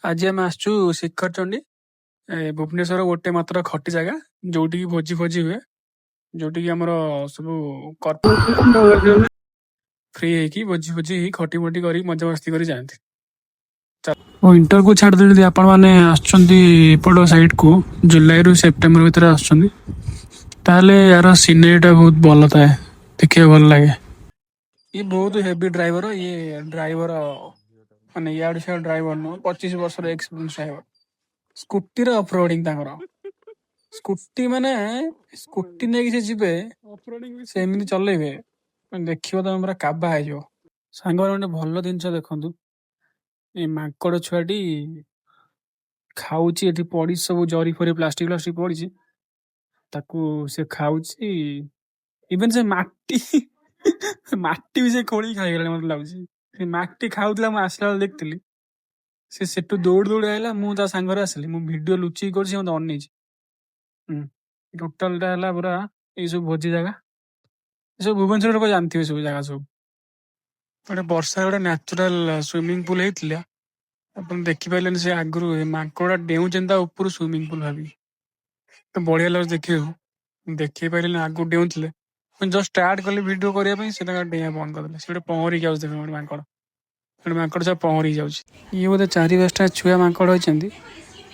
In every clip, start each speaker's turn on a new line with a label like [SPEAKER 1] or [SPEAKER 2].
[SPEAKER 1] ଆଜି ଆମେ ଆସିଛୁ ଶିଖରଚଣ୍ଡୀ, ଏ ଭୁବନେଶ୍ୱର ଗୋଟେ ମାତ୍ର ଖଟି ଜାଗା ଯୋଉଠିକି ଭୋଜି ଫୋଜି ହୁଏ, ଯୋଉଠିକି ଆମର ସବୁ ଫ୍ରି ହେଇକି ଭୋଜି ଫୋଜି ହେଇ ଖଟି ଫଟି କରି ମଜାମସ୍ତି କରି ଯାଆନ୍ତି। ୱିଣ୍ଟରକୁ ଛାଡ଼ିଦେଲେ ଯଦି ଆପଣମାନେ ଆସୁଛନ୍ତି ଏପଟ ସାଇଡ଼କୁ ଜୁଲାଇରୁ ସେପ୍ଟେମ୍ବର ଭିତରେ ଆସୁଛନ୍ତି, ତାହେଲେ ୟାର ସିନେରୀଟା ବହୁତ ଭଲ ଥାଏ, ଦେଖିବାକୁ ଭଲ ଲାଗେ। ଇଏ ବହୁତ ହେଭି ଡ୍ରାଇଭର। ଇଏ ଡ୍ରାଇଭର ମାନେ ଇଆଡୁ ସିଆଡୁ ଡ୍ରାଇଭର ନୁହଁ, 25 ବର୍ଷର ଏକ୍ସପିରିଏନ୍ସ ଡ୍ରାଇଭର। ସ୍କୁଟିର ଅଫରୋଡିଂ ତାଙ୍କର। ସ୍କୁଟି ମାନେ ସ୍କୁଟି ନେଇକି ସେ ଯିବେ, ସେ ଏମିତି ଚଲେଇବେ, ମାନେ ଦେଖିବ ତମେ ପୁରା କାବା ହେଇଯିବ। ସାଙ୍ଗମାନେ, ଗୋଟେ ଭଲ ଜିନିଷ ଦେଖନ୍ତୁ। ଏଇ ମାଙ୍କଡ ଛୁଆଟି ଖାଉଛି। ଏଠି ପଡିଛି ସବୁ ଜରି ଫରି, ପ୍ଲାଷ୍ଟିକ ଫ୍ଲାଷ୍ଟିକ ପଡିଛି, ତାକୁ ସେ ଖାଉଛି। ଇଭେନ ସେ ମାଟି ମାଟି ବି ସେ ଖୋଳିକି ଖାଇଗଲାଣି ମତେ ଲାଗୁଛି। ସେ ମାଟି ଖାଉଥିଲା, ମୁଁ ଆସିଲା ବେଳେ ଦେଖିଥିଲି। ସେ ସେଠୁ ଦୌଡ଼ି ଦୌଡ଼ି ଆଇଲା, ମୁଁ ତା ସାଙ୍ଗରେ ଆସିଲି। ମୁଁ ଭିଡିଓ ଲୁଚିକି କରୁଛି, ମତେ ଅନେଇଛି। ଟୋଟାଲଟା ହେଲା ପୁରା ଏଇ ସବୁ ଭୋଜି ଜାଗା। ଏସବୁ ଭୁବନେଶ୍ୱର ଲୋକ ଜାଣିଥିବେ ସବୁ ଜାଗା ସବୁ। ଗୋଟେ ବର୍ଷା ଗୋଟେ ନ୍ୟାଚୁରାଲ ସୁଇମିଂ ପୁଲ ହେଇଥିଲା, ଆପଣ ଦେଖିପାରିଲେନି। ସେ ଆଗରୁ ଏ ମାଙ୍କଡ ଡେଉଁଛନ୍ତି ତା ଉପରୁ ସୁଇମିଂ ପୁଲ ଭାବିକି। ତ ବଢିଆ ଲାଗୁଛି ଦେଖିବାକୁ। ଦେଖେଇ ପାରିଲିନି, ଆଗରୁ ଡେଉଁଥିଲେ। ମୁଁ ଜଷ୍ଟ ଷ୍ଟାର୍ଟ କଲି ଭିଡିଓ କରିବା ପାଇଁ, ସେ ତାଙ୍କର ଡେଇଁବା ବନ୍ଦ କରିଦେଲେ। ସେ ଗୋଟେ ପହଁରିକି ଯାଉଛି, ଦେଖ। ଗୋଟେ ମାଙ୍କଡ, ଗୋଟେ ମାଙ୍କଡ ଛୁଆ ପହଁରିକି ଯାଉଛି। ଇଏ ବୋଧେ ଚାରି ପାଞ୍ଚଟା ଛୁଆ ମାଙ୍କଡ ହେଇଛନ୍ତି,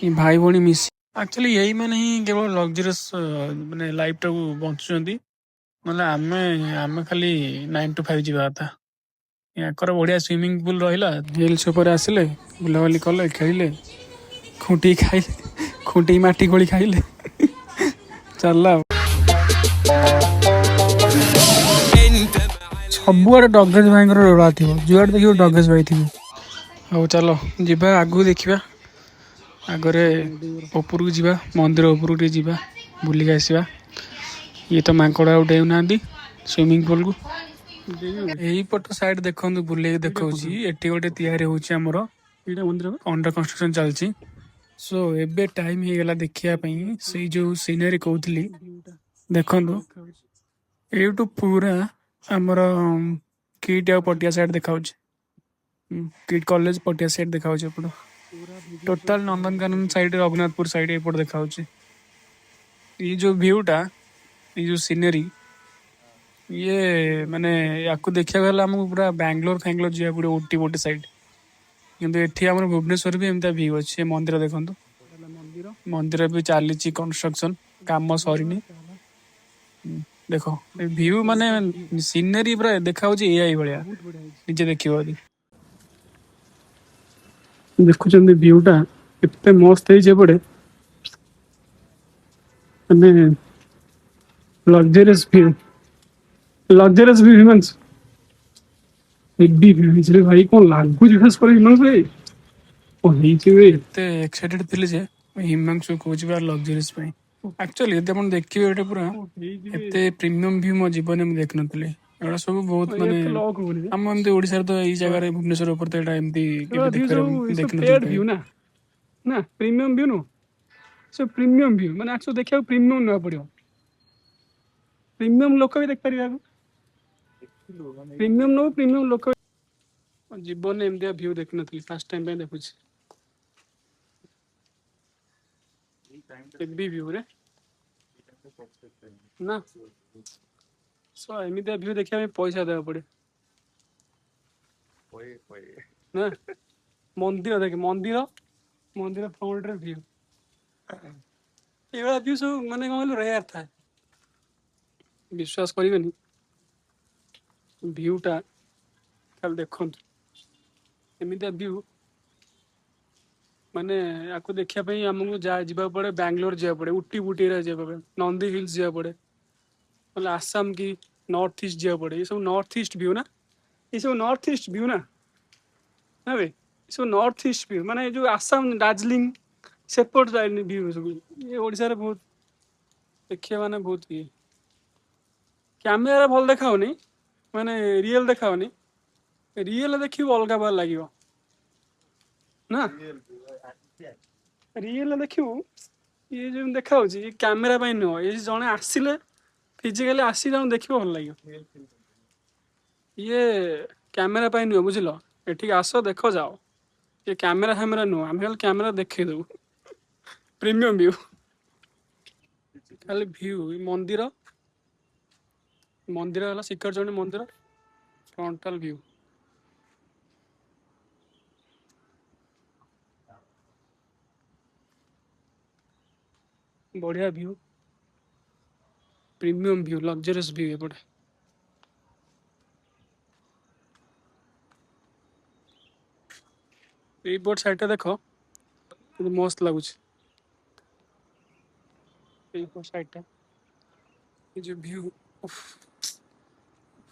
[SPEAKER 1] ଏ ଭାଇ ଭଉଣୀ ମିଶି। ଆକ୍ଚୁଆଲି ଏଇମାନେ ହିଁ କେବଳ ଲକ୍ଜରିୟସ୍ ମାନେ ଲାଇଫଟାକୁ ବଞ୍ଚୁଛନ୍ତି। ନହେଲେ ଆମେ ଖାଲି 9 to 5 ଯିବା କଥା। ୟାଙ୍କର ବଢିଆ ସୁଇମିଂ ପୁଲ ରହିଲା, ହିଲ୍ସ ଉପରେ ଆସିଲେ, ବୁଲାବୁଲି କଲେ, ଖେଳିଲେ, ଖୁଣ୍ଟି ଖାଇଲେ, ଖୁଣ୍ଟି ମାଟି ଗୋଳି ଖାଇଲେ, ଚାଲିଲା ଆଉ। ସବୁଆଡେ ଡଗେଜ ଭାଇଙ୍କର ରୋଳା ଥିବ, ଯୁଆଡେ ଦେଖିବ ଡଗେଜ ଭାଇ ଥିବ। ହଉ ଚାଲ ଯିବା ଆଗକୁ, ଦେଖିବା ଆଗରେ ଉପରକୁ ଯିବା, ମନ୍ଦିର ଉପରକୁ ଟିକେ ଯିବା, ବୁଲିକି ଆସିବା। ଇଏ ତ ମାଙ୍କଡ଼ ଆଉ ଡେଉନାହାନ୍ତି ସୁଇମିଂ ପୁଲକୁ। ଏଇପଟ ସାଇଡ ଦେଖନ୍ତୁ, ବୁଲେଇକି ଦେଖଉଛି। ଏଠି ଗୋଟେ ତିଆରି ହଉଛି ଆମର,
[SPEAKER 2] ଏଇଟା ମନ୍ଦିର।
[SPEAKER 1] ଅଣ୍ଡର କନଷ୍ଟ୍ରକ୍ସନ ଚାଲିଛି। ସୋ ଏବେ ଟାଇମ ହେଇଗଲା ଦେଖିବା ପାଇଁ ସେଇ ଯୋଉ ସିନେରୀ କହୁଥିଲି। ଦେଖନ୍ତୁ, ଏଇଠୁ ପୁରା ଆମର କିଟ୍ ଆଉ ପଟିଆ ସାଇଡ ଦେଖାଉଛି। କିଟ୍ କଲେଜ, ପଟିଆ ସାଇଡ ଦେଖାଉଛି ଏପଟୁ। Total Nandankanan side, Raghunathpur side ଏପଟ ଦେଖାଉଛି। ଏଇ ଯୋଉ ଭିଉଟା, ଏଇ ଯୋଉ ସିନେରୀ, ଇଏ ମାନେ ୟାକୁ ଦେଖିବାକୁ ହେଲେ ଆମକୁ ପୁରା ବାଙ୍ଗାଲୋର ଫ୍ୟାଙ୍ଗଲୋର ଯିବାକୁ ପଡିବ, ଉଟି ଫୁଟି ସାଇଡ। କିନ୍ତୁ ଏଠି ଆମର ଭୁବନେଶ୍ୱର ବି ଏମିତିଆ ଭିଉ ଅଛି। ଏ ମନ୍ଦିର ଦେଖନ୍ତୁ।
[SPEAKER 2] ମନ୍ଦିର।
[SPEAKER 1] ମନ୍ଦିର ବି ଚାଲିଛି କନଷ୍ଟ୍ରକ୍ସନ କାମ, ସରିନି। ଦେଖ ଭିଉ, ମାନେ ସିନେରୀ ପୁରା ଦେଖାଯାଉଛି ଏଆଇ ଭଳିଆ।
[SPEAKER 2] ବହୁତ ବଢିଆ ହେଇଛି।
[SPEAKER 1] ନିଜେ ଦେଖିବ ଯଦି। ଦେଖୁଛନ୍ତି ଭିଉଟା କେତେ ମସ୍ତ ହେଇଛି ଏପଟେ, ମାନେ luxurious view, luxurious view. Himanshu, heavy view ହେଇଛି ରେ ଭାଇ। କଣ ଲାଗୁଛି ଖାସ କରି ହିମାଂଶୁ ଭାଇ, କଣ ହେଇଛି ବେ। ଏତେ ଏକ୍ସାଇଟେଡ ଥିଲି ଯେ ମୁଁ ହିମାଂଶୁ କହୁଛି ବା ଲକ୍ଜରିୟସ୍ ପାଇଁ। ଆକ୍ଚୁଆଲି ଯଦି ଆପଣ ଦେଖିବେ, ଏଇଟା ପୁରା
[SPEAKER 2] କଣ ହେଇଛି ବେ।
[SPEAKER 1] ଏତେ ପ୍ରିମିୟମ ଭିଉ ମୋ ଜୀବନରେ ମୁଁ ଦେଖିନଥିଲି। ଏଗୁଡ଼ା ସବୁ ବହୁତ ମାନେ
[SPEAKER 2] ଏତେ ଲକ୍ ହଉନି ବେ।
[SPEAKER 1] ଆମ ଏମିତି ଓଡିଶାରେ ତ ଏଇ ଜାଗାରେ, ଭୁବନେଶ୍ୱର ଉପରେ ତ ଏଇଟା ଏମିତି କେବେ
[SPEAKER 2] ଏଗୁଡ଼ା view ସବୁ
[SPEAKER 1] ଦେଖିପାରିବ
[SPEAKER 2] ସବୁ ପେଡ୍
[SPEAKER 1] ଦେଖିନଥିଲି।
[SPEAKER 2] ଭିଉ ନା ନା ପ୍ରିମିୟମ ଭିଉ ନୁହଁ, ସେ ପ୍ରିମିୟମ ଭିଉ ମାନେ ଆକୁ ଦେଖିବାକୁ ପ୍ରିମିୟମ ନେବାକୁ ପଡିବ। ପ୍ରିମିୟମ ଲୋକ ବି ଦେଖିପାରିବେ ଆକୁ। ପ୍ରିମିୟମ ନବୁ, ପ୍ରିମିୟମ ଲୋକ।
[SPEAKER 1] ମୋ ଜୀବନରେ ଏମିତିଆ ଭିଉ ଦେଖିନଥିଲି, ଫାର୍ଷ୍ଟ ଟାଇମ ପାଇଁ ଦେଖୁଛି। ହେଭି ଭିଉ ରେ ନା। ସो ଏମିତିଆ ଭିଉ ଦେଖିବା ପାଇଁ ପଇସା ଦେବାକୁ ପଡେ ନା। ମନ୍ଦିର ଦେଖେ, ମନ୍ଦିର, ମନ୍ଦିର ଫ୍ରଣ୍ଟରେ ଭିଉ। ଏଇଭଳିଆ ଭିଉ ସବୁ ମାନେ କଣ କହିଲୁ, ରେୟାର ଥାଏ। ବିଶ୍ୱାସ କରିବେନି, ଭିଉଟା ଖାଲି ଦେଖନ୍ତୁ। ଏମିତିଆ ଭିଉ ମାନେ ୟାକୁ ଦେଖିବା ପାଇଁ ଆମକୁ ଯା ଯିବାକୁ ପଡେ, ବାଙ୍ଗାଲୋର ଯିବାକୁ ପଡେ, ଉଟି ଫୁଟି ଏରିଆ ଯିବାକୁ ପଡେ, ନନ୍ଦୀ ହିଲ୍ସ ଯିବାକୁ ପଡେ, ନହେଲେ ଆସାମ କି ନର୍ଥ ଇଷ୍ଟ ଯିବାକୁ ପଡେ। ଏ ସବୁ ନର୍ଥ ଇଷ୍ଟ ଭିଉ ନା, ଏ ସବୁ ନର୍ଥ ଇଷ୍ଟ ଭିଉ ନା ନା ବେ, ଏ ସବୁ ନର୍ଥ ଇଷ୍ଟ ଭିଉ, ମାନେ ଏ ଯୋଉ ଆସାମ, ଦାର୍ଜିଲିଂ ସେପଟ ଲାଇନ ଭିଉ ସବୁ। ଇଏ ଓଡିଶାରେ ବହୁତ ଦେଖିବା ମାନେ ବହୁତ ଇଏ। କ୍ୟାମେରା ଭଲ ଦେଖାହଉନି, ମାନେ ରିଏଲ ଦେଖାହଉନି। ରିଏଲ ଦେଖିବୁ ଅଲଗା ପ୍ରକାର ଲାଗିବ ନା। ରିଏଲ ଦେଖିବୁ, ଇଏ ଯେମିତି ଦେଖାହଉଛି, ଇଏ କ୍ୟାମେରା ପାଇଁ ନୁହଁ। ଇଏ ଜଣେ ଆସିଲେ, ଫିଜିକାଲି ଆସିକି ତାଙ୍କୁ ଦେଖିବ, ଭଲ ଲାଗିବ। ଇଏ କ୍ୟାମେରା ପାଇଁ ନୁହଁ, ବୁଝିଲ? ଏଠିକି ଆସ, ଦେଖ, ଯାଅ।
[SPEAKER 2] ଏ କ୍ୟାମେରା ଫ୍ୟାମେରା ନୁହଁ, ଆମେ ଖାଲି କ୍ୟାମେରା ଦେଖେଇଦବୁ। ପ୍ରିମିୟମ ଭ୍ୟୁ, ଖାଲି ଭ୍ୟୁ। ମନ୍ଦିର, ମନ୍ଦିର ହେଲା ଶିଖରଚଣ୍ଡୀ ମନ୍ଦିର। ଫ୍ରଣ୍ଟାଲ ଭ୍ୟୁ ବଢିଆ view, premium view, luxurious view ଏପଟେ। ଏଇପଟ ସାଇଡଟା ଦେଖ, କିନ୍ତୁ ମସ୍ତ ଲାଗୁଛି ଏଇପଟ ସାଇଡଟା। ଏ ଯୋଉ ଭ୍ୟୁ,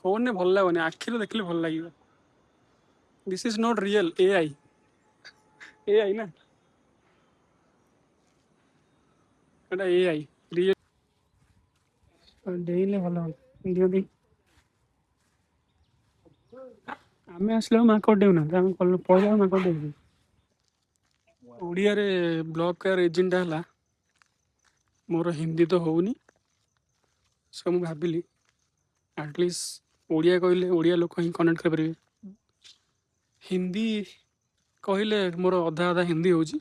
[SPEAKER 2] ଫୋନରେ ଭଲ ଲାଗୁନି, ଆଖିରେ ଦେଖିଲେ ଭଲ ଲାଗିବ। This is not real, AI, AI ନା ଏଟା ଏଆଇ ରିଏଲ। ଡେଇଁଲେ ଭଲ ହୁଅନ୍ତା। ଦିଅନ୍ତି ଆମେ ଆସିଲା ବେଳକୁ ମାଙ୍କଡ଼ ଡେଉଁନାହାନ୍ତି, ଆମେ ପଳେଇଲା ବେଳକୁ ମାଙ୍କଡ଼ ଡେଉଁଛନ୍ତି। ଓଡ଼ିଆରେ ବ୍ଲଗ୍ କରିବାର ରିଜନଟା ହେଲା, ମୋର ହିନ୍ଦୀ ତ ହେଉନି। ସୋ ମୁଁ ଭାବିଲି ଆଟଲିଷ୍ଟ ଓଡ଼ିଆ କହିଲେ ଓଡ଼ିଆ ଲୋକ ହିଁ କନେକ୍ଟ କରିପାରିବେ। ହିନ୍ଦୀ କହିଲେ ମୋର ଅଧା ଅଧା ହିନ୍ଦୀ ହେଉଛି,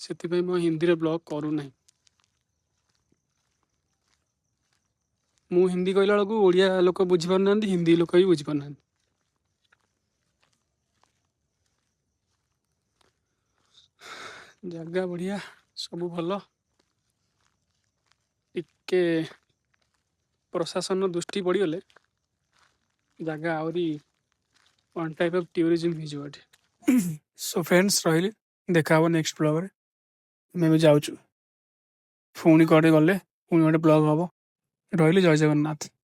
[SPEAKER 2] ସେଥିପାଇଁ ମୁଁ ହିନ୍ଦୀରେ ବ୍ଲଗ୍ କରୁନାହିଁ। ମୁଁ ହିନ୍ଦୀ କହିଲା ବେଳକୁ ଓଡ଼ିଆ ଲୋକ ବୁଝିପାରୁନାହାନ୍ତି, ହିନ୍ଦୀ ଲୋକ ବି ବୁଝିପାରୁନାହାନ୍ତି। ଜାଗା ବଢ଼ିଆ, ସବୁ ଭଲ। ଟିକେ ପ୍ରଶାସନ ଦୃଷ୍ଟି ପଡ଼ିଗଲେ ଜାଗା ଆହୁରି ୱାନ୍ ଟାଇପ୍ ଅଫ୍ ଟୁରିଜିମ୍ ହେଇଯିବ ଏଠି। ସୋ ଫ୍ରେଣ୍ଡସ୍, ରହିଲି, ଦେଖା ହବ ନେକ୍ସଟ ବ୍ଲଗ୍ରେ। ଆମେ ଏବେ ଯାଉଛୁ, ପୁଣି କୁଆଡ଼େ ଗଲେ ପୁଣି ଗୋଟେ ବ୍ଲଗ୍ ହବ। ରହିଲି, ଜୟ ଜଗନ୍ନାଥ।